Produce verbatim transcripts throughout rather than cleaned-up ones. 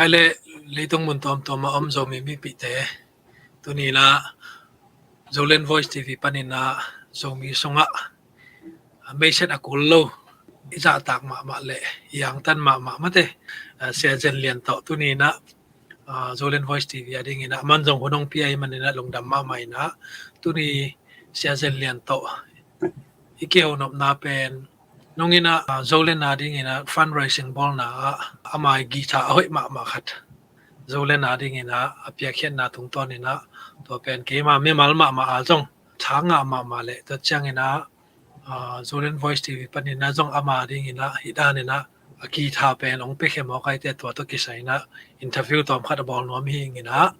Ele leitung mun tuamtuam a om Zomi mipite, tuni in ah Zoland Voice T V panin ah Zomi sungah meiset a kul lo, i zahtak mahmah le i angtan mahmah mate, ah, Sia Zen Lian tawh tuni in ah, ah, Zoland Voice T V a dingin ah man zong hun hong pia ahih manin ah lungdam mahmah in ah, tuni Sia Zen Lian tawh i kihonopna pen nungin ah, ah, Zoland a dingin ah fundraising bawlna ah ama i guitar a hoih mahmah khat Zoland a dingin ah a piakkhiatna tungtawn in ah, tua pen keima mimal mahmah a zong tha ngah mahmah le, tua ciangin ah, ah, Zoland Voice T V panin ah zong ama dingin ah hih danin ah a guitar pen hong piakhia mawk ahih teh, tua tawh kisai in ah interview tawm khat a bawl nuam hi ing in ah,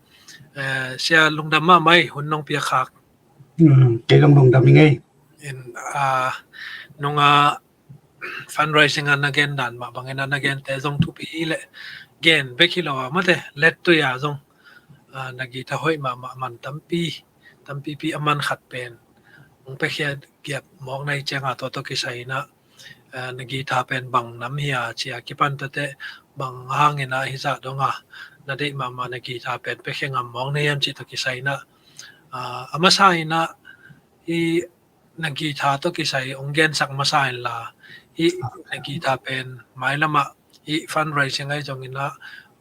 eh, Sia, lungdam mahmah hi hun nong piak khak. Hmm, kei zong lungdam ing ei. In, ah, nung a fundraising a na gen dan mah bangin a na gente zong thupi hi le, gen bek hi lo a mate, lettui a zong, ah, na guitar hoih mahmah, man tampi, tampipi a man khat pen hong piakhia giap mawk na hih ciang a, tua tawh kisai in ah, ah, na guitar pen bang nam hi a ci a kipan tawh teh, bang hangin ah hih zah dong a na deih mahmah na guitar pen piakhia ngam mawk na hiam cih tawh kisai in ah, ah, a masa in ah hih na guitar tawh kisai hong gensak masa inla, hih na guitar pen mailam ah hih fundraising ahi zongin ah,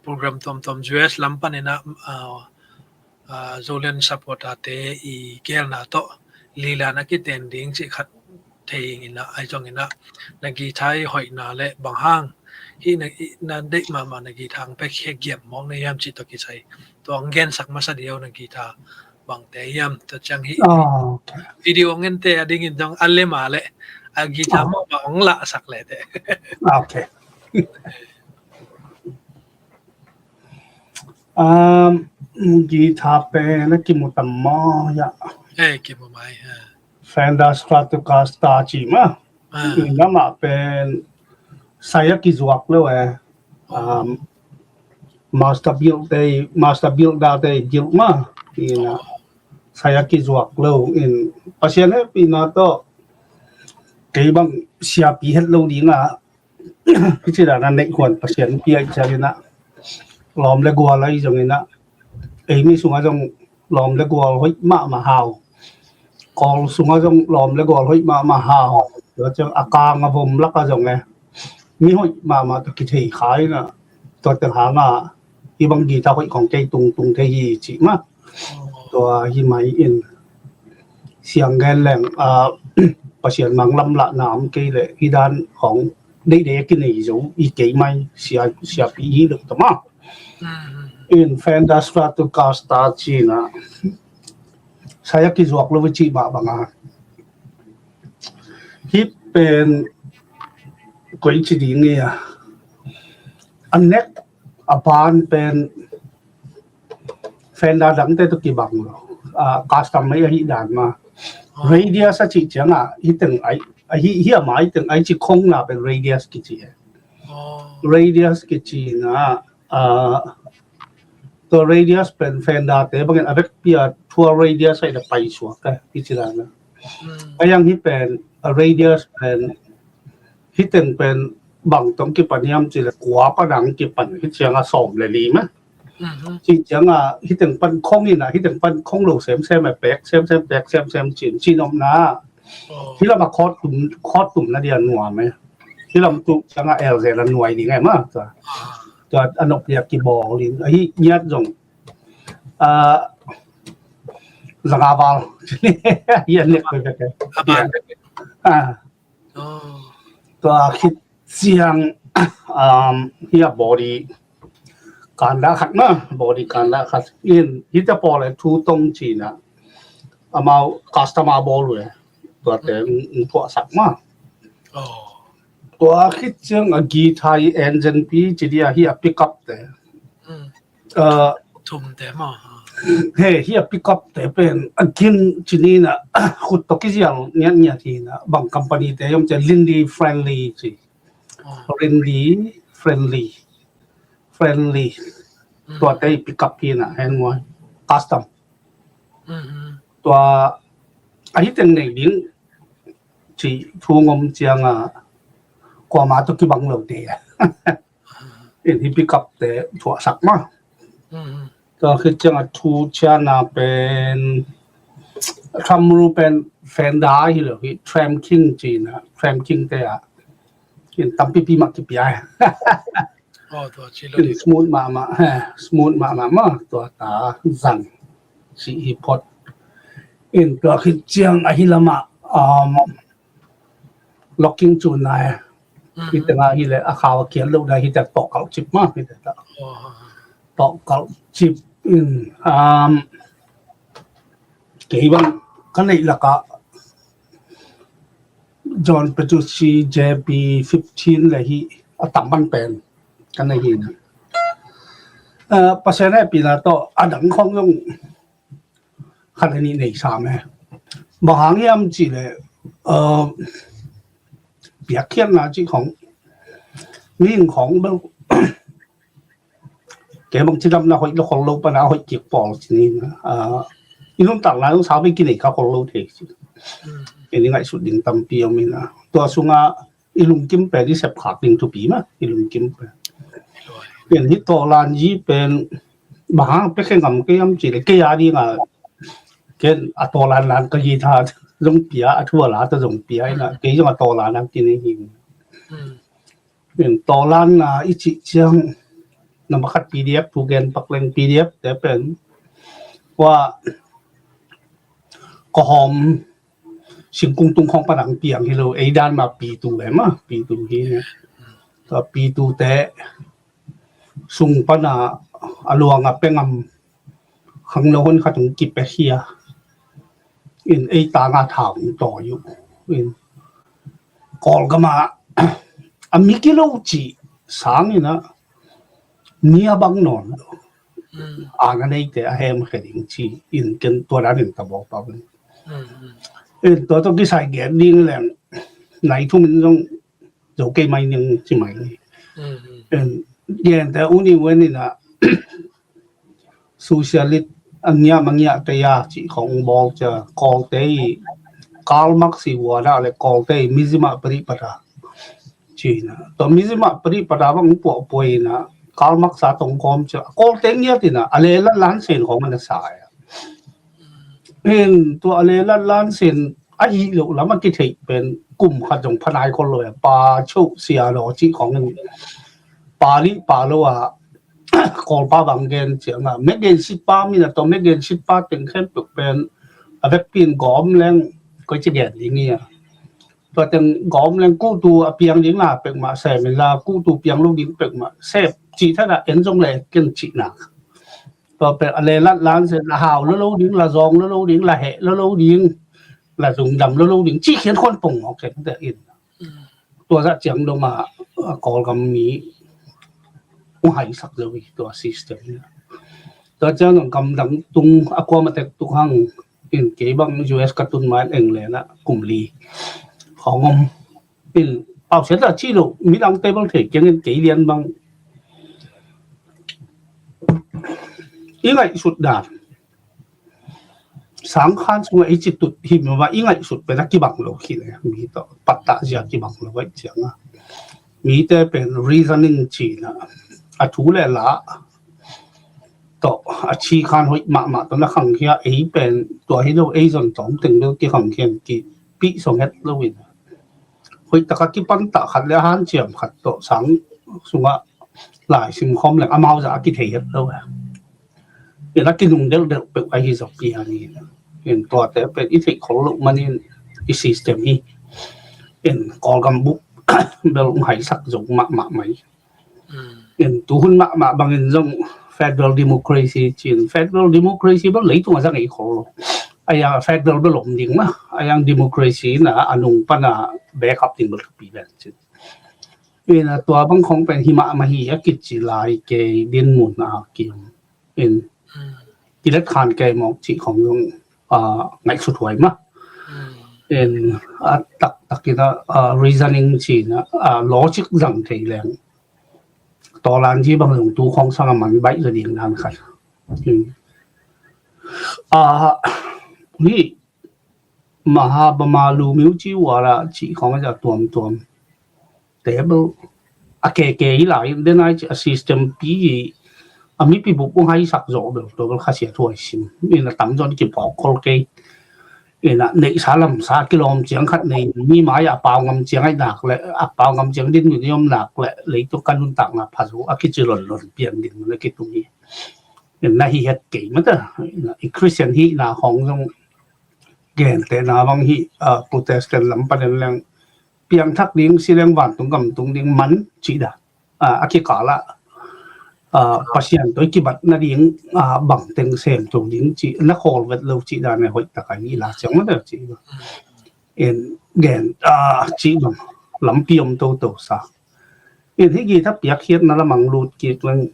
program tuamtuam U S lam panin ah, ah, ah, Zoland supporter-te i geelna tawh lilan a kiten ding cih khat thei ing in ah, ahi zongin ah na guitar i hoihna le bang hang hih na, i, na deih mahmah na guitar hong piakhia giap mawk na hiam cih tawh kisai, tua hong gensak masa dih o, na guitar bangte hiam, tua ciang hih, oh, okay, video ngente a dingin zong a lem a le a guitar, oh, mah bang hong lahsak le teh. Okay. Um, guitar pen a kimu tam maw, ya? Eh, kimu mai, ha. Fender Stratocaster ci mah. Ah. Ina mah pen sai a kizuak lo eh. Um, master build te, master builder te build mah. Ina sai a kizuak lo in, Pasian hehpihna tawh kei bang siapi het lo ding a, hih ci dan a neih huan Pasian pia i ciangin ah, lawm le gual ahi zongin ah, eimi sungah zong lawm le gual hoih mahmah hau. Kawl sungah zong lawm le gual hoih mahmah hau. Tua ciang a kang a vom lakah zong eh, mi hoih mahmah tawh kithei kha in ah, tua teng hang ah hih bang guitar hoih khong kei tung tung thei hi cih mah. Tua hi mai in, siang gen leng, ah, Pasian manglam lahna om kei leh hih dan khong deihdeih a kinei zo i kei mai, sia, siapi i lo ta mah. In Fender Stratocaster ci-in ah sai a kizuak lo i cih mah bang a, hih pen koi ci ding hi a, a neck, a ban pen Fender dangte tawh kibang lo. Ah, custom made ahih dan mah. Radius a cih ciang ah, hih teng ai, ah, hih, hih a mah hih teng ai ci khongna pen radius kici e. Radius kici na, ah, tua radius pen Fender te bangin a vekpi a thua radius ai da paisuak e, kici dan a. Ai ang hih pen, ah, radius pen hih teng pen bang tawh kipan hiam cih leh kua pan ang kipan, hih ciang a sawm le li mah. Cih ciang a hih teng pan khong in ah, hih teng pan khong lo semsem a pek semsem, pek semsem cin, cin om na. Hih lam a khawt tum, khawt tum na dia nuam e. Hih lam tu ciang a L Z a nuai ding e mah. Tua, tua a nop dia kibawl in. Ahi ngiat zong, ah, zanga val. Hih a nek pek e. Ah. Tua khit ciang, um, hih a body kanda khat na, body kanda khat in, hih te pawl e thu tong ci na, amau customer bawl uh e, tua te, mm, thuah sak mah. Tua khit ciang a guitar i engine pi ci dia, hih a pickup te. Ah, thum te maw? He, hih a pickup te pen a gin ci ni na, khut tawh kizial ngiatngiat hi na, bang company te om ci a, Lindy Friendly ci. Lindy Friendly. Friendly. Tua te pickup hi na, hen muai. Custom. Tua, ahi teng nei ding ci thu ngom ciang a, kuama tawh kibang lo te a. In hih pickup te thuahsak mah. Tua khit ciang a thu ciana pen Trump ru pen fenda hi lo hi, Trump King cina, Trump King te ah in tampipi mah kipia hi. Smooth mahmah, smooth mahmah mah tua ta zang si hi phot. In tua khit ciang ahi lamah um, locking cun nai. Hi tengah hi le a khau a kian lo nai hi te tawh kalh cip mah hi te ta. Tawh kalh cip in um, kei bang ka neih lakah John Petrucci J P fifteen le hi a tam man pen ka neih hi na. Pasian hehpihna tawh a dang khong zong khat a nih nei sam e. Bang hang hiam cih leh piakkhiatna cih khong mihing khong bel kei bang cidamna hoih lo khol lo pana hoih kik pawl cinin i nuntakna zong sau bei kinei kha khol lo thei ci. Kei ni ngaihsut ding tampi om ina tua sunga i lungkim pen i sep khak ding thupi mah i lungkim pen. Ken hi tawlan zi pen bang hang pia khe ngam kei am ci le kei a dinga ken a tawlan lan ka zi tha zong pia a thu a la ta zong pia ina kei zong a tawlan ang kinei hi. Ken tawlan na i cih ciang na makhat P D F thu gen pak leng P D F te pen wa kohom singkung tung khong panang piang hi lo ei dan ma pitu em a pitu hi ne. Tua pitu te sung pana a luanga pengam khangno hon khat hong kipia hi a in ei tanga thau hong tawi uh in Kawlgama a mi kilo cih sangina mi a bang nawn lo. Ana neite a hem khe ding ci in ken tua dan in tabawk pau in tua tawh kisai gen ding leng nai thum in zong zo kei mai ning ci mai ni. Gente uni wen ina socialist a ngiah ma ngiah te ya cih khong bawl cia Kawlte i Karl Marx i uana le Kawlte i mizima pari pata cina tua mizima pari pata bang puahpuai ina Karl Marx a tongkawm cia Kawlte ngiat ina a lelat lansen khong ana sa ya. Hin tua a lelat lansen a hih loh lam a kitheih pen kum khat zong phanai khol lo ya pa choh sia lo cih khong in pa lih pa lo a Kawlpa bang gen cianga megensit pa mina tawh megensit pa teng khempeuh pen a vekpi in gawm leng koi ci gen ding ia tua teng gawm leng kuhtu a piang ding la pekmah sem in la kuhtu piang lo ding pekmah sem cih thana en zong le ken cihna tua pek a lelat lansen a hau lo lo ding la zawng lo lo ding la heh lo lo ding la zungdam lo lo ding cih khian khuan pong mawk khen te in tua zah ciang dong a Kawlgam mi hong haisak zo hi tua system hi. Tua ciang dong gamdang tung a kuam a tek tuk hang in kei bang U S ka tun ma in England ah kum li khong om in pausiat a ci lo midang table thei kiang in kei lian bang i ngaihsut dan sangkhan sungah i citut hi mama i ngaihsut pen a kibang lo khi le mi tawh pattah zia kibang lo vai cianga mite pen reasoning cina a thu le la tawh a chi khan hoih mahmah tawh na khangkhia ei pen tua hi lo ei zon tawm teng bel kikhangkhia ki pih song het lo in hoih taka kipantah khat le a hanciam khat tawh sang sungah lai sim khawm leng amau zah a kithei het lo. Ina kinung delh delh peuh ahi zok pi hani. In tuate pen i theih khol loh manin i system hi. In Kawlgam buk bel hong haisak zo mahmah mai. In tuhun mahmah bangin zong federal democracy cin federal democracy bel leitung a zang ei khol lo. Aya federal bel om ding ma. Ayang democracy na a nung pana backup ding bel thupi ven cin. Ina tua bang khong pen hi mahmah hi a kici lai kei dinmun a kim. In kilet khan kei mawk cih khong zong ngaihsut huai ma. In a taktak ina reasoning cina logic zang thei leng tawlan ci bang zong tu khong sang a man baih za ding dan khat. Hi Maha Bama Lu Miu ci wala cih khong a tuamtuam table a keke hi lai in, den ai ci a system pi hi, a mipi bup ung haisak zawh bel tua bel khasia thuai sim. Ina tamzaw in kiphawk khol kei. Ina neihsa lamsa kilawm ciang khat nei mi mai a pau ngam ciang ai nak le, a pau ngam ciang din ngun i om nak le, leitung ka nuntakna pha zo a kici lonlon pian din mun a kitung hi. Ina hi het kei mata, ina i Christian hi na hong zong gentehna bang hi, a, Protestant lam panen leng piangthak ding, si leng vantung gam tung ding man cih dan. A, a kikal ah, a, Pasian tawh i kibat nading, a, bangteng sem to ding cih na khawl vet lo cih dan e hoih tak a i la ciang mata cih. En gen, a, cih bang lampi om toto sa. En hi guitar piakkhiatna lamang lut kik leng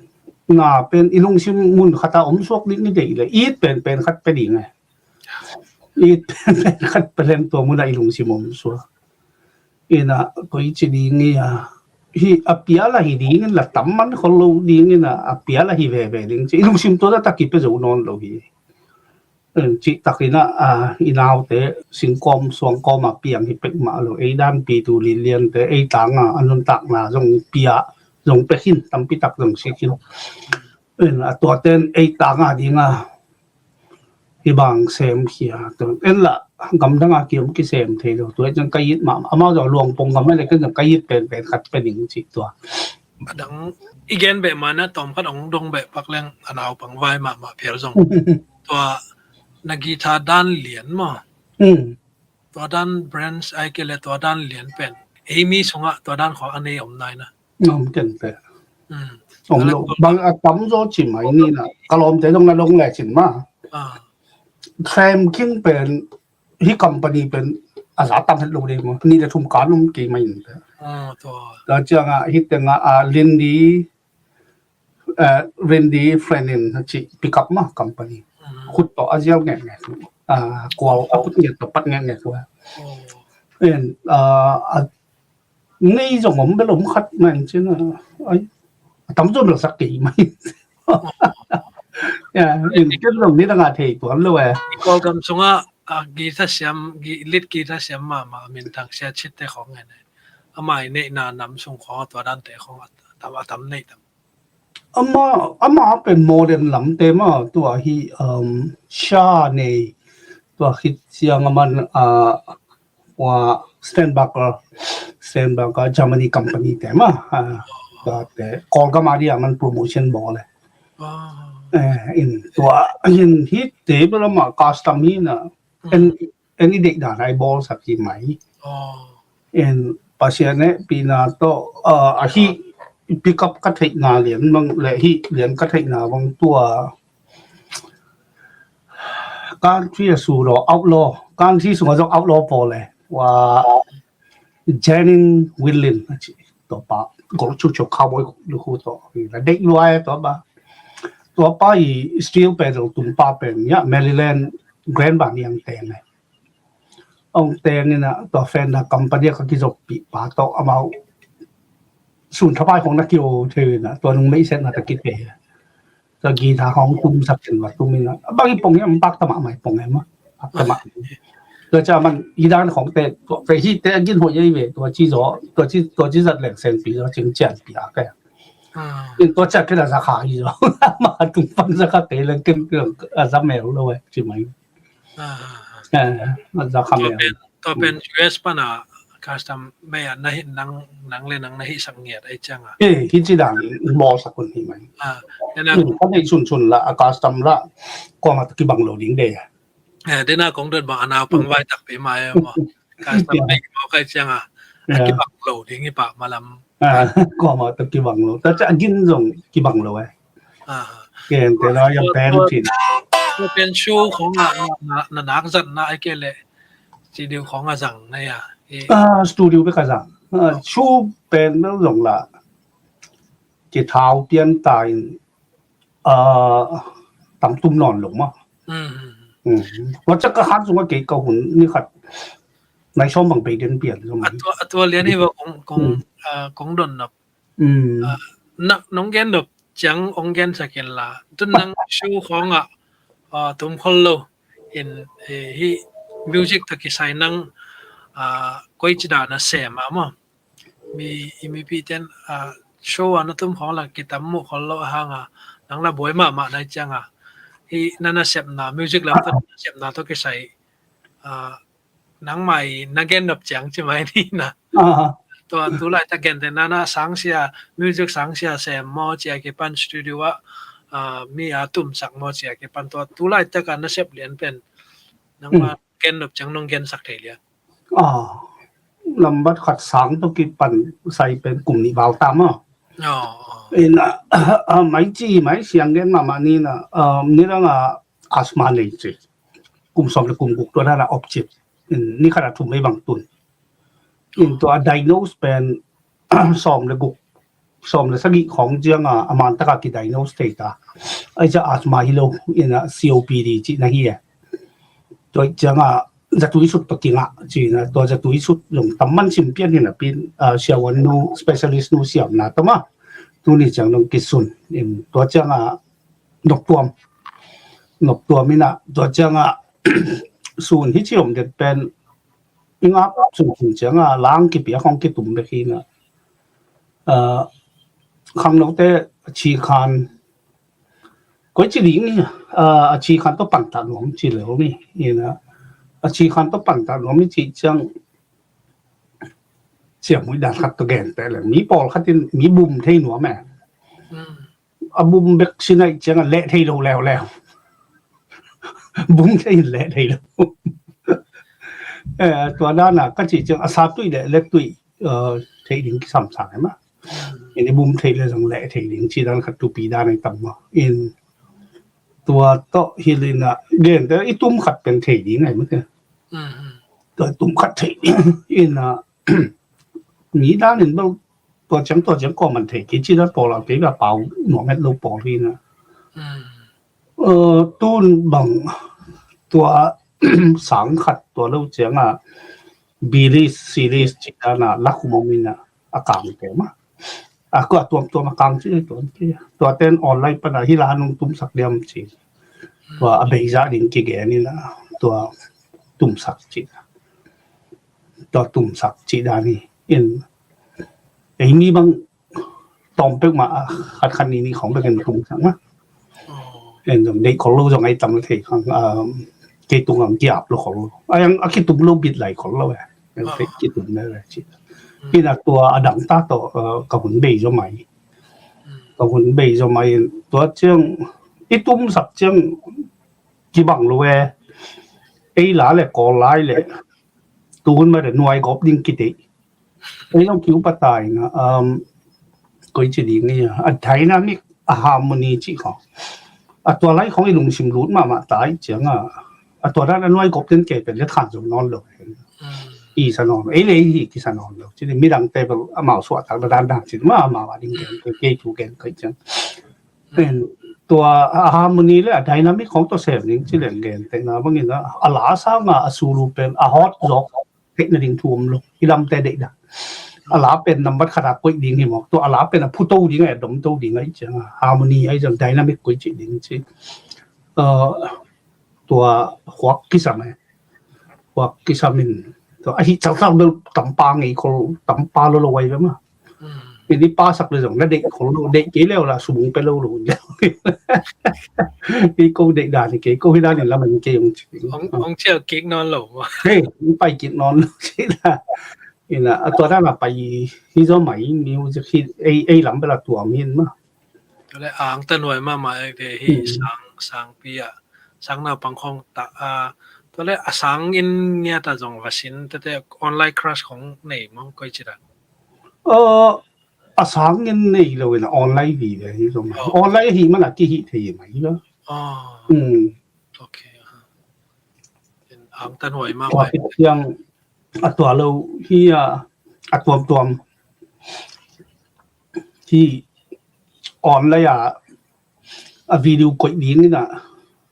na pen i lungsim mun khat a om suak ding i deih le it penpen khat pe ding e. It penpen khat pe leng tua mun a i lungsim om suak. Ina koi ci ding i a, hi a pial a hi ding in la tam man khol lo ding ina a pial a hi veve ding ci i lungsim tua ta ki pe zo nawn lo hi. Cih takin a, a, i naute singkawm suangkawm a piang hi pek mah lo, ei danpi tu liliante ei tanga a nuntakna zong pia zong pek hin tampi tak zong sik hin. A tuaten ei tanga dinga hi bang sem khia tu en la gamdanga kiom kisem thei lo, tua ciang ka it mah amau zong luangpong gam le kan zong ka it penpen khat pe ding cih tua. A dang i gen beh mana tawm khat ong dong beh pak leng a naupang vai mahmah phial zong tua na guitar dan lian maw? Hmm. Tua dan branch ai ke le tua dan lian pen ei mi sungah tua dan khawng a nei om nai na. Om ken pe. Hmm. Om lo. Bang a tam zaw ci mai ni na ka lawmte zong na long le cin ma. Ah. Trem King pen hi company pen a za tam het lo dei maw, ni le thum kan um kei mai in te. Ah, tua. Tua ciang a hi teng a, a Lindy, eh, Randy Flanin a ci pickup ma company. Ah. Khut tawh a zial ngek ngek. A kual a khut ngek tawh pat ngek ngek tua. Oh. En, a, a ngei zong om bel om khat man cin a, ai, a tam zaw bel sak kei mai. Ya, in ken zong ni dang a thei tuan lo e. Kawlgam sungah a guitar siam, lead guitar siam mahmah a minthang Sia Chit te khawng ngen e. Amah i neihna nam sung khawng a tua dante khawng a tam, a tam nei tam. Amah, amah pen modern lamte mah tua hi, um, Sha nei tua khit ciang a man, uh, ua Steinberger, Steinberger Germany company te mah, a, tua te Kawlgam a dia man promotion bawl e. Ah. Eh, in tua in hi te bel amah custom hi na, en, en i deih dan ai bawl sak hi mai. Oh. En Pasian e pina tawh, a, a hi pickup ka theihna lian bang le hi lian ka theihna bang tua country a su lo outlaw, country sungah zong outlaw pawl e. Ua Janine Winlin a ci. Tua pa gol chu chu cowboy lu khu to. La dei lua e tua pa. Tua pa i steel pedal tum pa pen ya Maryland Grand Banyan teng e. Ong teng ina tua Fender company ka kizop pi pa to amau sun thapai khong na kio thei ina tua nung mei set na ta kit pe. Tua guitar hong tum sak ken va tum ina. Bang i pong em pak tama mai pong em. Pak tama. Tua ca man i dan khong te tua fe hi te gin ho ye ve tua ci zo tua ci tua ci zat leng sen pi zo cing cian pi a ke. Ah. In tua ca ke la za kha i zo. Ma tum pan za kha te leng ken a za mel lo e ci mai. Ah. Eh, a za kha mel. Tua pen, tua pen U S pana custom mei a na hi nang, nang le nang na hi sak ngiat ai ciang a. Eh, hi ci dan bawl sak kun hi mai. Ah, dena ka nei sun sun la, a custom la, kong a kibang lo ding de. Eh, dena kong don bang a naupang vai tak pe mai mo. Custom mei mo kai ciang a. A kibang lo ding hi pa malam. Ah, kong a kibang lo. Ta ca gin zong kibang lo eh. Ah. Ken te lo yang pen cin. Tua pen show khong a na, na, na nak zat na ai ke le. Studio khong a zang na ya. Eh. Ah, studio bek a zang. Ah, show pen bel zong la. Ke thau pian ta in, ah, tam tum non lo ma. Hmm. Hmm. Tua ca ka han zong a ke ka hun ni khat. Nai som bang pe den pian zong. A tua, a tua lian hi va kong, kong, hmm, ah, kong don na. Mm. Ah, na, nong gen dop ciang ong gen sa ken la. Tun nang show khong a, ah, tum khol lo. In, eh, hi music ta kisai nang, ah, koi ci dan a sem a mo. Mi i mipi ten a show a na tum khawng la kitam muh khol lo a hang a, nang na buai mahmah nai ciang a, hi na nasepna, music lam tawh nasepna tawh kisai a, nangmai na gen nop ciang ci mai ni na. Tua tulai tak gen te na na sangsia, music sangsia sem maw ci a kipan, studio ah a, mi a tumsak maw ci a kipan, tua tulai tak a nasep lian pen nangma gen nop ciang nong gensak thei lian? Lambat khat sang tawh kipan sai pen kum nih val tam a. Ina mai ci mai siang gen mahmah ni na, ni dang a asthma nei ci. Kum sawm le kum guk tua dana op cip. Ni khat a thum ei bang tun. In tua diagnose pen sawm le guk, sawm le sagih khawng ciang a, a man taka ki diagnose thei ta. Ai ca asthma hi lo, ina C O P D ci na hi e. Tua ciang a zatui sut tawh kingah ci na, tua zatui sut zong tamman sim pian hi na pin, siavuan nu, specialist nu siamna tama. Tuni ciang dong kisun. In tua ciang a noptuam. Noptuam ina, tua ciang a sun hi ci om det pen i ngap sung sung ciang a lang kipia khong kitum bek hi na. Khangnote a ci khan koi ci ding ni, a ci khan tawh pantah nuam ci leu ni. Ina a ci khan tawh pantah nuam i ci ciang siamui dan khat tawh gen te le mi pawl khat in mi bum thei nuam e. A bum bek si naih ciang a leh thei lo leuleu. Bum thei in leh thei lo. Tua dana ka ci ciang a sa tuih le leh tuih thei ding kisam sang e ma. Ini bum thei le zong leh thei ding ci dan khat tupi dan ai tam ma. In tua tawh hilina gen te i tum khat pen thei ding ai ma te. Tua tum khat thei ding ina mi dan in bel tua ciang tua ciang kawm an thei kei ci dan pawl a kei ka pau nuam het lo pawl hi na. Tun bang tua sang khat tua lo ciang a bilis silis ci dan a lakhum om ina a kang te ma. A kua tuamtuam a kang ci tuam ci tua ten online pana hi la nung tumsak diam ci. Tua a beizah ding kigen ina tua tumsak ci. Tua tumsak ci dan hi in ei mi bang tawm pek ma khat khat ni ni khong bek en tumsak ma. En zong deih khol lo zong ai tam thei khang kei tung ang kiap lo khol lo ai ang a kitum lo bit lai khol lo e. Kitum le ci. Ina tua a dang ta tawh ka hun bei zo mai. Ka hun bei zo mai tua ciang i tumsak ciang kibang lo e. Ei la le kawl lai le tuhun ma le nuai gawp ding kidei. Ei zong kiu pata ina koi ci ding ni a dynamic a harmony ci khong a tua lai khong i lungsim lut mahmah tai ciang a a tua dan a nuai gawp den kei pen le than zo nawn lo. I sa nawn lo ei le ei hi kisa nawn lo ci ni midang te bel amau suah tak dan dan ci ma amau a ding gen kei thu gen kei ciang. Pen tua a harmony le a dynamic khong tua sem ding ci leng gen te na bangin a la sanga a sulu pen a hot zawk theih nading thu om lo hi lamte deih dah. A la pen nambat khat a koih ding hi mawk tua a la pen a phuto ding a dom to ding a i ciang a harmony a i ciang dynamic koih cih ding ci. Tua huak kisam e. Huak kisam in tua a hi chalchal bel tampa ngei khol tampa lo lo ai ve ma. Ini pasak le zong na deih khol lo deih kei leu la subung pe lo lo. Kei ko deih dan kei ko hi dan in lam in kei ong ci. Ong cial kik nawn lo. Hei ong pai kik nawn lo ci la. Ina a tua dan a pai hi zo mai music hi ei ei lam bela tuam hin ma. Tua le ang ta nuai mama ek de hi sang sang pi a sang naupang khong ta a tua le a sang in ngia ta zong va sin tete online class khong nei mong koi ci dan. A sang in nei lo in online vive hi zong online hi mana kihih thei mai lo. Ok. Ang tan huai mah. Tua khit ciang a tua lo hi a, a tuamtuam hi online a, a video koih ding in a,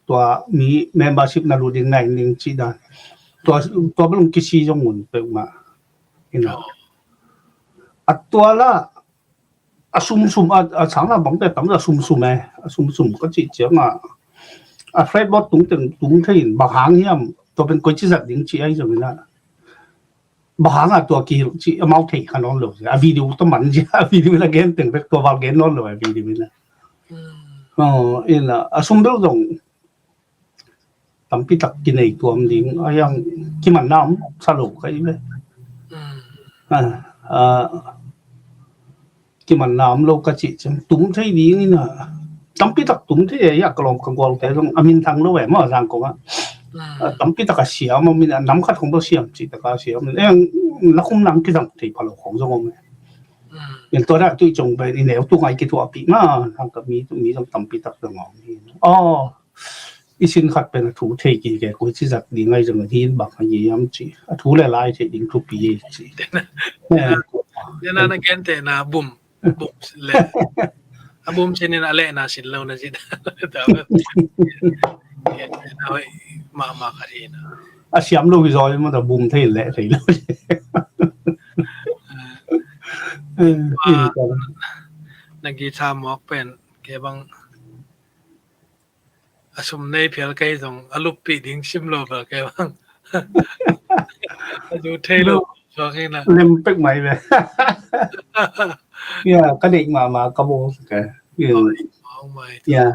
tua mi membership na lut ding nai ding cih dan. Tua, tua bel kisi zong un peuhmah. Ina a tua la a sumsum a, a sang la bangte tam a sumsum e, a sumsum ka cih ciang a, a fretboard tung teng tung thei in bang hang hiam, tua pen koi ci zat ding cih ahi zong ina. Bang hang a tua kihilh cih amau thei kha nawn lo. A video tawh man cia, a video in a gen teng bek tua val gen nawn lo a video in a. Aw, in a, a sum bel zong tampi tak kinei tuam ding a, yang kimanna om sa lo ka hi ve. A, a, kimanna om lo ka cih ciang tum thei ding in a, tampi tak tum thei a, ka lawm ka gualte zong a minthang lo e maw, Zangkong ah. A, tampi tak a siam om in a, nam khat hong bel siam cih tak a siam in, eng na khum nang kizang thei pha lo khong zong om e. In tua dah tuih cong pen i neu tu ngai kithuahpih ma, hang ka mi tu mi zong tampi tak zong om hi. Aw, i sin khat pen a thu thei kik e, koi ci zat ding ngai zong a hin bang a hi am ci. A thu le lai thei ding thupi hi ci. Dena na gente na bum bum le a bum sinin a lehna sin lo na zin. Mama ka hi na. A siam lo hi zaw ma ta bum thei le thei lo. Na guitar mawk pen ke bang a sum nei phial kei zong a luppih ding sim lo phial kei bang. A zu thei lo suak hi na. Lem pek mai ve. Ya, ka deih mahmah ka bawl ka. Ya.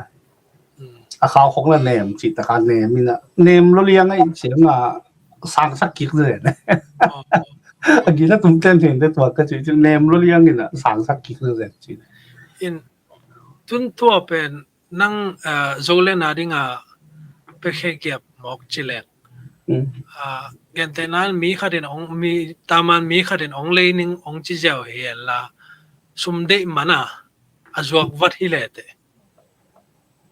A khau khong la nem cih taka nem in a. Nem lo liang a i ciang a sangsak kik zen. A gina tum ten ten te tua ka cih nem lo liang in a sangsak kik zen cih. In tun tua pen nang, ah, Zoland a ding a pekhe giap mawk ci lek. Ah, gentehna mi khatin ong, mi taman mi khatin ong lei ning ong ci ziau hi la sum deih man a, a zuak vat hi le te.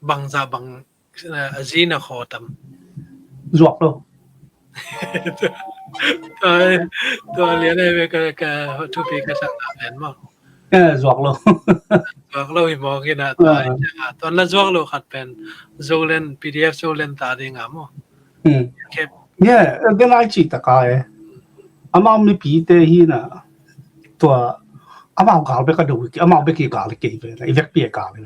Bangza bang, eh, a zina khaw tam. Zuak lo. Tua, tua lian ai ve ka, ka thupi ka sak na pen maw. Eh, zuak lo. Zuak lo hi mawk in a, tua, tua na zuak lo khat pen Zoland, P D F Zoland ta ding a maw. Hmm. Kep. Yeah, den ai ci taka e. Amau mipite hi na tua amau gal bek a do, amau bek i gal kei ve na, i vekpi a gal ve.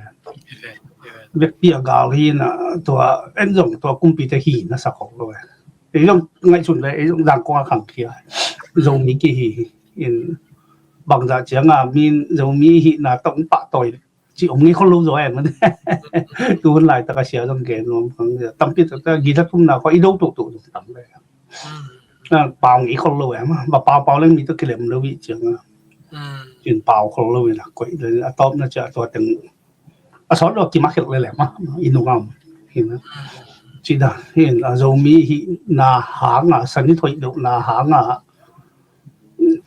I vekpi a gal hi na tua en zong tua kumpite hi na sa khok lo e. Ei zong ngaihsun ve, ei zong Zangkong a khangkhia. Zomi kihi in bangza ciang a min Zomi hi na tong pah tawi ci om ngei khol lo zaw em. Tu hun laitak a sia zong gen nuam khang tampi tak ta gita tumna kho i do tuk tuk zong tam le. Pau ngei khol lo em, ba pau pau leng mi tawh kilem lo i ciang a. Cin pau khol lo i na koih le a tawp na cia tua teng a sawt lo kimak khelh le lem a i nungam. Hi na. Ci da hin a Zomi hi na hang a, san i thoih deuh na hang a,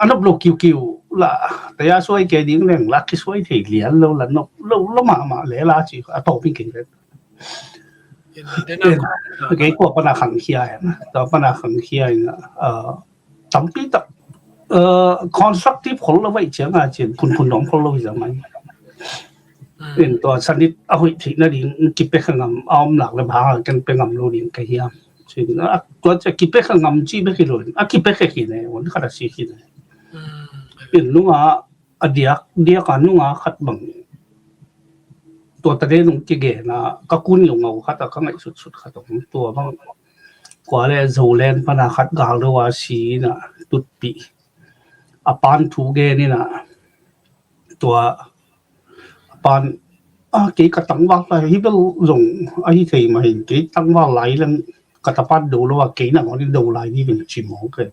a nop lo kiukiu la taya suai ke ding leng la kisuai thei lian lo la nop lo lo mahmah le la ci a tawp in kei vet. Kei kua pana khangkhia em, tua pana khangkhia in a tampi tak, eh, constructive khol lo vai ciang a cin phunphun dong khol lo hi zam ai. In tua sanit a hoih theihna ding kipek a ngam a om nak le bang a ken pe ngam lo ding ka hiam. Cin a tua cia kipek a ngam ci bek hi lo in a kipek a kine un khat a si kine. In nunga a diak diak a nunga khat bang tua ta den ung kigen a ka kun lo ngau khat a ka ngaih sutsut khat ong tua bang kua le Zoland pana khat gal lo a si na tutpih a pan thu gen in a tua a pan a kei ka tangval lai hi bel zong a hi thei ma hin kei tangval lai leng ka tapat do lo a kei na ngawnin do lai ni veng ci mawk e.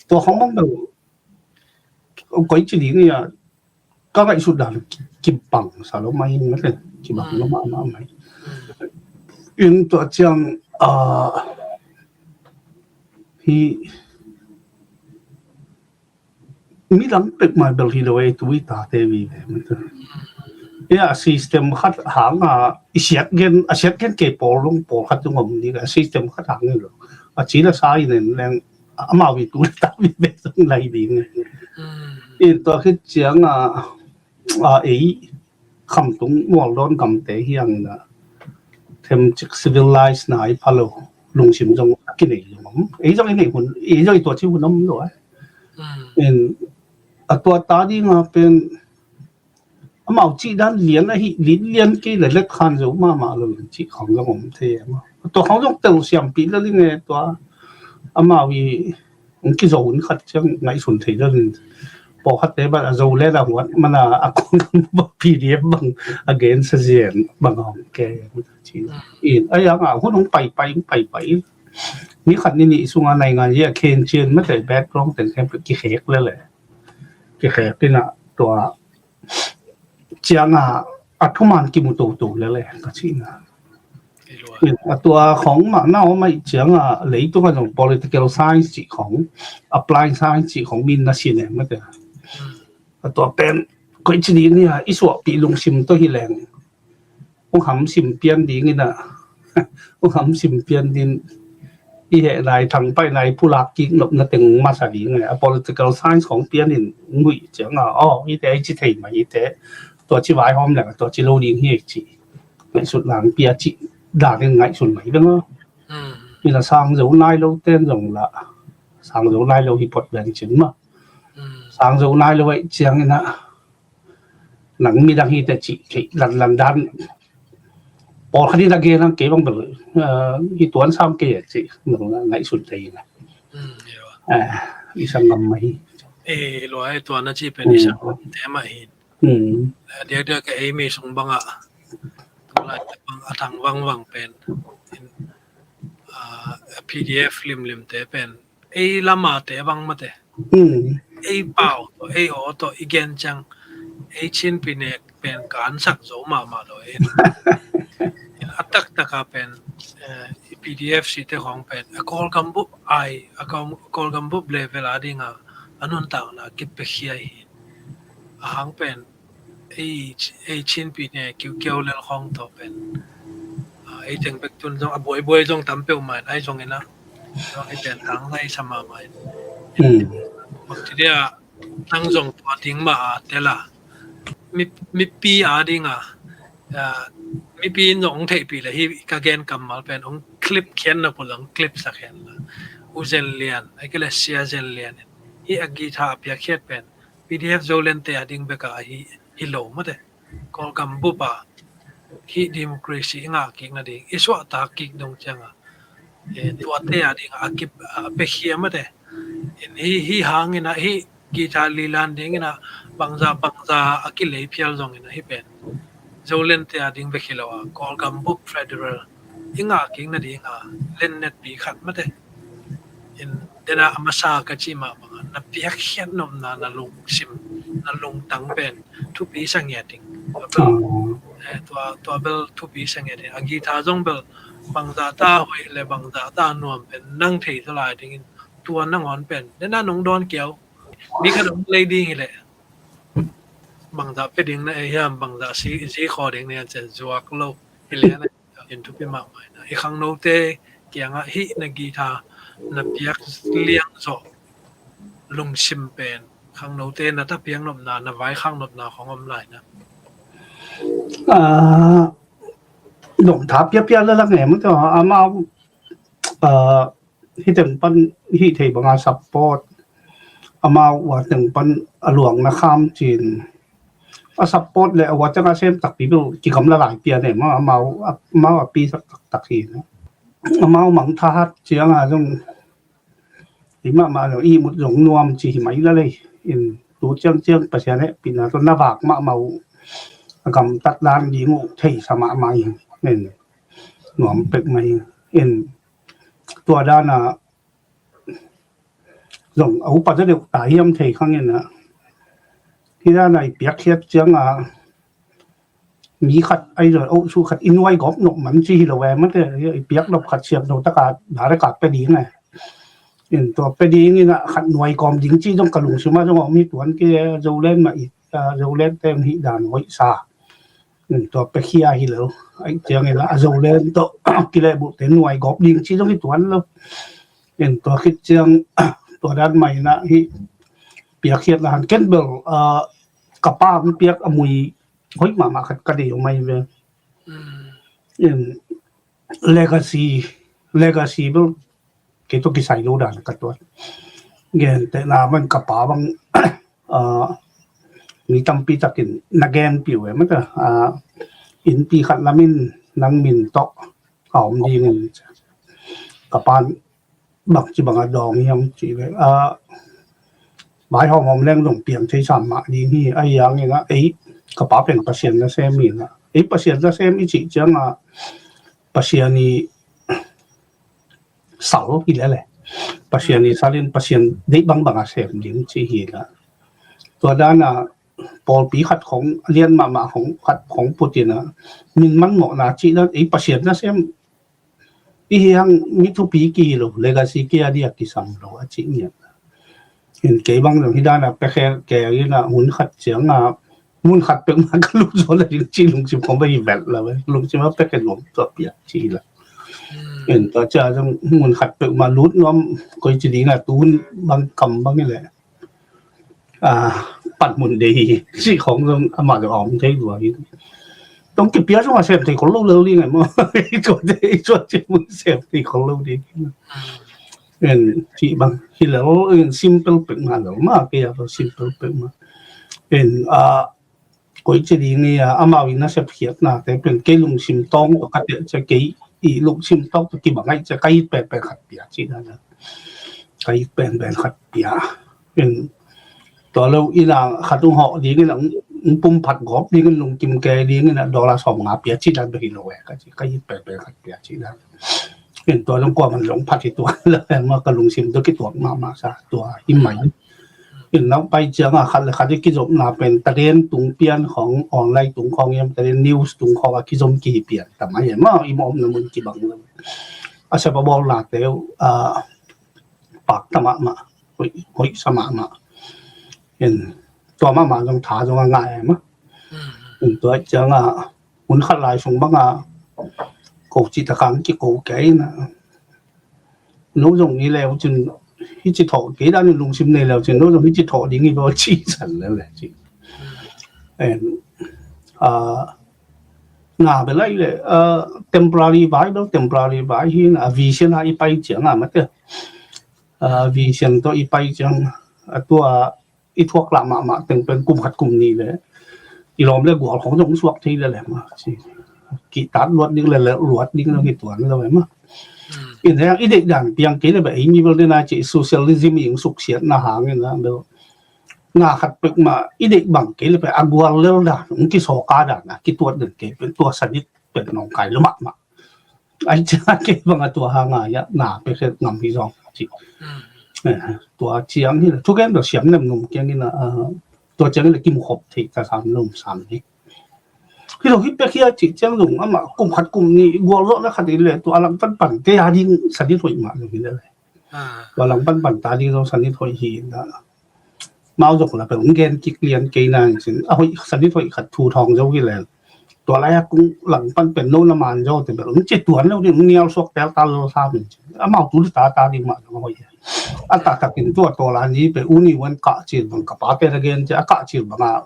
Tua khong bang bel koi ci ding ia ka ngaihsut dan kibang sa lo mai mate kibang lo mahmah mai. In tua ciang a hi midang pek mai bel hi lo ei tu i tate vive mate. Ia a system khat hang a i siat gen a siat gen kei pawl long pawl khat zong om ni a system khat hang hi lo a ci la sa i nen leng amau i tu le ta vive zong lai ding. In tua khit ciang a a ei khamtung mualdawn gamte hiang in a themcik civilized na i pha lo lungsim zong a kinei zong om ei zong i nei hun ei zong i tua ci hun om lo ai. In a tua ta ding a pen amau cih dan lian ahi lian lian kei le let khan zo mahmah lo in cih khong zong om thei em a tua khong zong tel siampih le ling e tua amau i Hong kizo ni khat ciang ngaihsun thei deuh in. Pawlkhatte bang a Zoland a huat man a, a kong P D F bang a gen sa zen bang hong ke. In a yang a hun hong pai pai hong pai pai in. Ni khat ni nih sunga naingan hi a khen cian mate background teng khempeuh kikhek lele. Kikhek in a tua ciang a a thuman kimu toto lele ka cihna. A tua khong mah na om aih ciang a leitung a zong political science cih khong, applied science cih khong min na sin em mate. A tua pen koi ci ding hi a i suahpih lungsim tawh hi leng. Hong hamsim pian ding in a, hong hamsim pian ding i heh nai thang pai nai pulak kik nop na teng masa ding a political science khong pian in ngui ciang a, aw, i te i ci thei mai i te, tua ci vai hawm leng tua ci lo ding hi ci. Ngaihsut lang pia ci dan in ngaihsun mai ding a. Ina sang zo nai lo ten zong la sang zo nai lo hi pot veng cin ma. Sang zo nai lo aih ciang ina nang midang hi te ci thei lan lan dan. Pawlkhat in a gen ang kei bang bel hi tuan sam kei a ci nang ngaihsun thei ina. I sang ngam ma hi. E lua e tua na ci pen i sang ngam te ma hi. Dia dia ka ei mei sung bang a tulai te bang a thang vang vang pen. P D F limlim te pen ei lama te bang mate. Ei pau tawh ei aw tawh i gen ciang ei Chin pi nek pen ka ansak zo mahmah lo e. A taktaka pen P D F si te khong pen a Kawlgam bup ai a Kawlgam bup level a dinga a nuntakna kipekhia hi. A hang pen ei Chin pi ne kiukiau lel khong tawh pen ei teng bek tun zong a buaibuai zong tam peuh main ai zong ina zong i pen tang lai sa mahmah in. Bak ti dia nang zong tua ding mah a tela mipi a dinga mipi in zong hong theihpih le hi ka gen kammal pen hong clip khian na pulh hong clip sak hen la u zen lian ai kei le sia zen lian in hi a guitar a piakkhiat pen P D F Zoland te a ding beka ahi hi lo mate. Kawlgam bupa hi democracy i ngah kik nading i suahtak kik dong cianga tuate a ding a kip a pekhia mate. Hi hi hangina hi guitar lilan dingina bangza bangza a kilei phial zongina hi pen Zoland te a ding bek hi lo a Kawlgam bup federal i ngah kik nadinga lennetpi khat mate. In dena a masa ka cih mah banga na piakkhiat nopna na lungsim na lungtang pen thupi sa ngiat ding. Tua bel thupi sa ngiat ding a guitar zong bel bangzah ta hoih le bangzah ta nuam pen nang thei ta lai dingin tua nangawn pen dena nong dawn kiau mi khat hong lei ding hileh bangzah pe ding na ei hiam bangzah zi khaw ding na hiam cian zuak lo hileh na in thupi mahmah ina i khangnote kiangah hih na guitar na piak liang zawh lungsim pen khangnote na ta piak nopna na vai khak nopna khong om lai na. Dong tha piapia la lang em tawh amau hih teng pan hih thei banga support amau ua teng pan a luang na kham cin a support le a ua teng a sem takpi bel kikam la lai pian em amau amau a pi sak taktak hi na amau mang thahat cianga zong i mahmah zong i mut zong nuam ci hi mai la lei in tu ciang ciang Pasian hehpihna tawh na vak mahmah uh a gamtat dan ding uh theisa mahmah hi in nuam pek mai in tua dana zong a upa za deuh ta hiam thei khang in a hi dana i piakkhiat cianga mi khat ai zon oh su khat i nuai gawp nop man ci hi lo e mate i piak nop khat siam lo taka dare ka pe ding e in tua pe ding in a khat nuai gawm ding ci zong ka lungsim a zong om hi tuan ke Zoland mah i Zoland te hi dan hoih sa in tua pe khia hi lo ai ciang in a Zoland tawh kilehbuh te nuai gawp ding ci zong hi tuan lo in tua khit ciang tua dan mah in a hi piakkhiat la han ken bel ka pa ang piak a mui hoih mahmah khat ka dei om ahi ve. In legacy legacy bel kei tawh kisai lo dan ka tuat. Gen tehna man ka pa bang mi tampi takin na gen piu e mata innpi khat lamin nang min tawh a om dingin ka pan bangci banga dawng hiam cih leh, a, vaihawm hawm leng zong piang thei sam mah ding hi. Ahi hangin ah, ei, ka pa pen Pasian nasem hi na. Ei Pasian nasem i cih ciangah Pasian i sal hi lele. Pasian i salin Pasian deih bangbanga sem ding cih hi na. Tua dana pawlpi khat khong, lian mahmah khong, khat khong putin ah, min manmawhna cih dan, ei Pasian nasem i hi hang mi thupi kihi lo, legacy kia dia kisam lo a cih ngiat. In kei bang zong hi dana pekhe kei ina mun khat cianga, mun khat pek ma ka luk zo la ding cih lungsim khong ba hi vet la, lungsim a pekhe nuam tua pia cih la. In tua cia zong mun khat pek ma lut nuam koi ci ding a tun bang kam bang i le. A, pan mun dei hi, si khong zong ama zong a om thei lua hi. Tong kipia zong a sem thei khol lo lel ding ai maw. I tua te, i tua te mun sem thei khol lo ding. En, ci bang, hi lel, en, simple pek ma lel ma, kei a lo simple pek ma. En, a, koi ci ding i, a, amau i nasep khiatna te pen, kei lungsim tawng tua ka te cia kei, i lungsim tawng tua kibang ai cia ka it pen pen khat pia ci dan a. Ka it pen pen khat pia. En, tua lo ina khat ung hawh ding ina ung, ung pum phat gawp ding in lungkim ke ding ina dollar sawm nga pia ci dan bek hi lo e ka ci, ka it pen pen khat pia ci dan. En, tua zong kuaman zong phat hi tua la, en, ma ka lungsim tua kituak mahmah sa, tua hi mai. En, nang pai cianga khat le khat i kizopna pen taden tung pian khong, online tung khong, iam taden news tung khong a kizom kihi pian ta mai, en, ma i mawmna mun kibang lo. A sep a bawlna teu, a, pak ta mahmah, hoih, hoih sa mahmah. En, tua mahmah zong tha zong a ngai ai mah. En, tua cianga, hun khat lai sung banga, ko ci ta kang ki ko kei na. No zong i leu cin, hi ci thawh, kei dan in lungsim nei leu cin, no zong hi ci thawh ding i lo ci san leu le ci. En, a, na be lai le, a, temporary vai lo, temporary vai hi na, a vision a i pai cianga mate. A, vision to i pai ciang, a tua, i thuak lah mahmah teng pen kum khat kum nih le i lawm le gual khong zong suak thei le le ma. Kitat luat ding le, le luat ding lo kituan lo ma. In heng i deih dan piang kei le ba ei mi bel dena ci socialism i ing suksiatna hangin a bel na khat pek ma i deih bang kei le pe a gual lel dan ung kisawka dan a kituat den kei pen tua sanit pen nong kai lo mahmah. Ai cia kei bang a tua hanga ia na pe khe ngam hi zong ci. Tua ciang hi la thugen lo siam nem num kiang ina, tua ciang hi la kim khop thei ta sam num sam hi. Hi lo hi pe khia ci ciang zong ama kum khat kum ni gual lo na khat i le tua lang pan pan te a ding sa di thoi ma zong hi le le. Tua lang pan pan ta ding zong sa di thoi hi na. Mau zong la pe ung gen kik lian kei na sin a hoi sa di thoi khat thu thong zo hi le. Tua lai a kung lang pan pen no na man zo te bel um ci tuan lo ding nial suak tel tal lo sa min ci. Amau tu ta ta ding ma lo hoi. A ta ta kin tua to la ni pe u ni wan ka ci bang ka pa te la gen ci a ka ci bang a.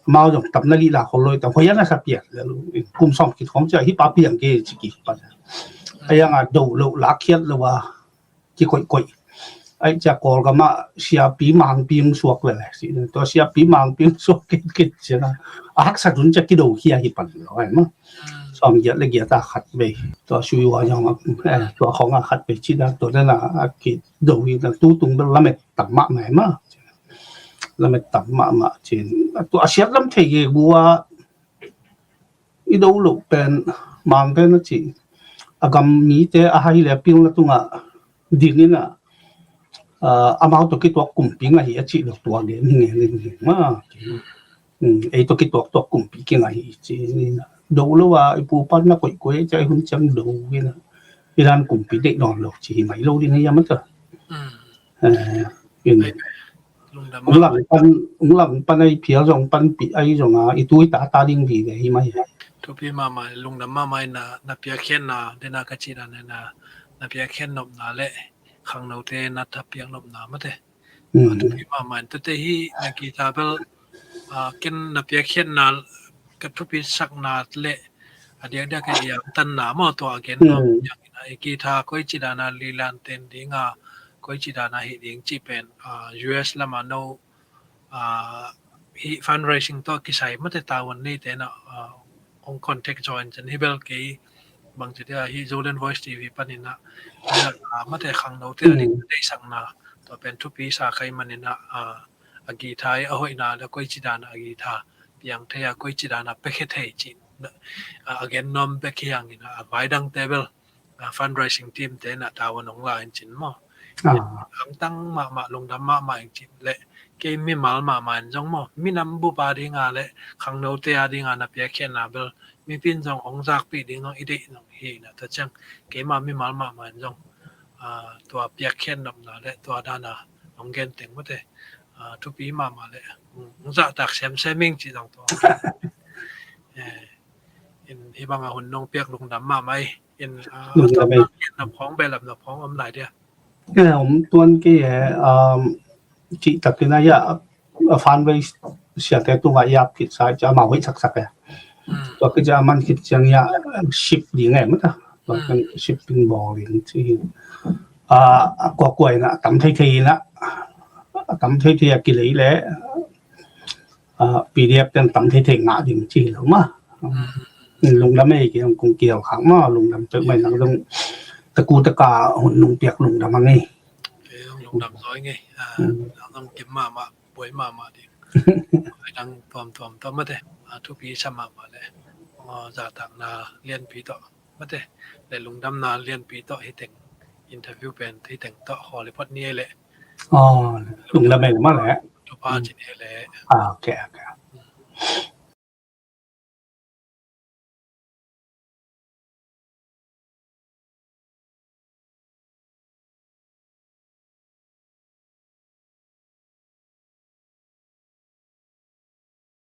Amau zong tam na li la khol loi ta hoi a na sa pian le lu. Kum som ki thong ci a hi pa piang ke ci ki pa. A yang a do lo la khiat lo wa. Kikoihkoih. Ai cia Kawlgam ah siapi mangpi hong suak lele si. Tua siapi mangpi hong suak kitkit cia na a haksa tun cia kido khia hi pan lo ai ma. Sawm giat le giat a khat vei tua sui ua zong a, eh, tua khong a khat vei ci dan tua dan a kido hi dan tu tung bel lamet tam mah mai ma. Lamet tam mahmah cin tua a siat lam thei ge gua i do loh pen Mang pen a ci a gam mite a hai le a pilna tungah dingin a, a, amau tawh kituak kumpi ngah hi a cih lo tua gen hi ngen in hi ma. Ei tawh kituak tuak kumpi kingah hi ci in a do lo a i pu pan na koih koih a ci a i hun ciang do in a i dan kumpi deih nawn lo ci hi mai lo ding hi a mata. Ung lang pan, ung lang pan ai phial zong pan pi ai zong a i tui ta ta ding vi ve hi mai. Thupi mahmah, lungdam mahmah in na, na piakkhiatna dena ka cih dan na, na piakkhiat nopna le khangnote na thapiak nopna mate. Thupi mahmah in tute hi na guitar bel, a, ken na piakkhiatna ka thupi sakna le a diakdiak ka iam tanna maw tua a gen nop. Guitar koi ci dan a lilan ten ding a koi ci dan a hi ding ci pen, a, U S lam a no, a, hi fundraising tawh kisai mate tavuan nei te na, a, hong contact join cen hi bel kei Bangci dia hi Zoland Voice T V panin ah, ah, mate khangnote a ding deihsakna tua pen thupi sa kai manin ah, ah, a guitar i a hoihna le koici dana a guitar piang thei a koici dana pekhe thei cih, ah, a gen nuam bek hi hangin ah, a vaidangte bel, ah, fundraising team te na tavuan hong la in cin maw. Angtang mahmah, lungdam mahmah in cin le kei mimal mahmah in zong maw, minam bup a dinga le khangnote a dinga na piakkhiatna bel mipin zong hong zakpih ding zong i deih zong hi na, tua ciang keima mimal mahmah in zong, ah, tua piakkhiat nopna le tua dana hong gen teng mate, ah, thupi mahmah le hong zahtak semsem ing cih zong tua. Eh, in hih banga hun nong piak lungdam mahmah hi. In, ah, lungdam hi. Nop khawng, behlap nop khawng om lai dia. Eh, om tuan kei e, um, cih takin a ia, a fundraise siate tungah iap khit sa i cia amau hoih saksak e. Tua kei cia a man khit ciang ia, um, ship ding e mata. Tua kan shipping bawl ding ci hi. Ah, a kuakua in a tam theithei in a, a tam theithei a kilei le, ah, P D F ten tam theithei ngah ding ci hi lo ma. Lungdam e, kei hong kong kial khak ma, lungdam peuhmah in nang zong taku taka hun nong piak lungdam a ngei. Kei hong lungdam zaw ngei. Ah, nang zong kim mahmah, buai mahmah ding. Ai dang tuamtuam tawh mate, ah, thupi sa mahmah le, ah, zahtakna lianpi tawh mate, le lungdamna lianpi tawh hih teng interview pen hih teng tawh hawl i phot ni e le. Aw, lungdam e mah le. Thupha ci ni e le. Ah, ok, ok.